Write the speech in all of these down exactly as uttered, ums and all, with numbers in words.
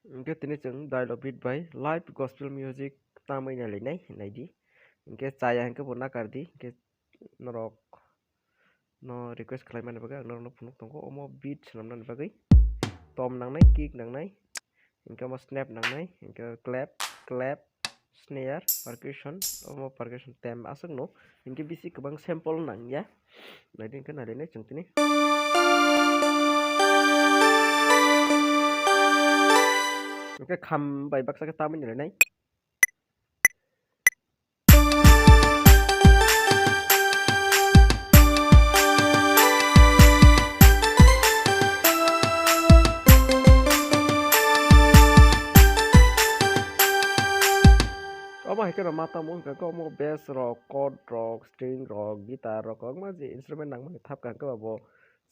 Hingke tini chwng dial-up beat bai live gospel music tamwi nailainai, naidi. Hingke chaya hingke bo nakardi, hingke norok no request khlaimani bagwi ang norokno phunuk tongo, omo beat swnamnani bagwi tom nangnai, kick nangnai, hingke omo snap nangnai, hingke clap, clap, snare, percussion, omo percussion tem aswkno, hingke bisi kwbang sample nangya. Naidi hingke nailainai chwng tini. Hingke kham bai baksa khe tamwi nailainai. Omo hai kheno ma tamo wngkha khe omo bass rok, chord rok, string rok, guitar rok, kwbangma je instrument nangmani thapkha hwnkhe ba bo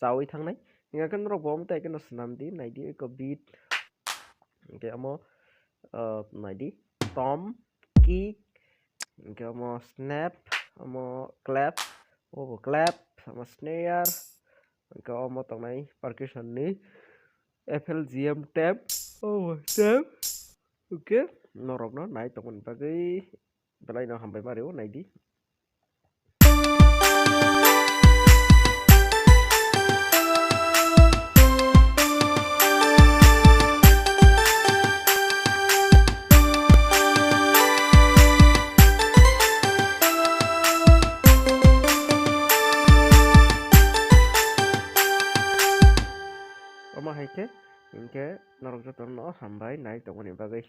chaui thangnai. Hingkha khe norok bo omo tai kheno swnam di, nai di eko beat. Hingkhe omo, ah, nai di tom, kick, hingkhe omo snap, omo clap, obo clap, omo snare, hingkhe omo tongnai percussion ni F L G M tab, obo tab. Hingkhe norokno nai tongmani bagwi belai no hambai ma rio, nai di. Omo hai khe, hinkhe norok jotono hambai nai tongmani bagwi.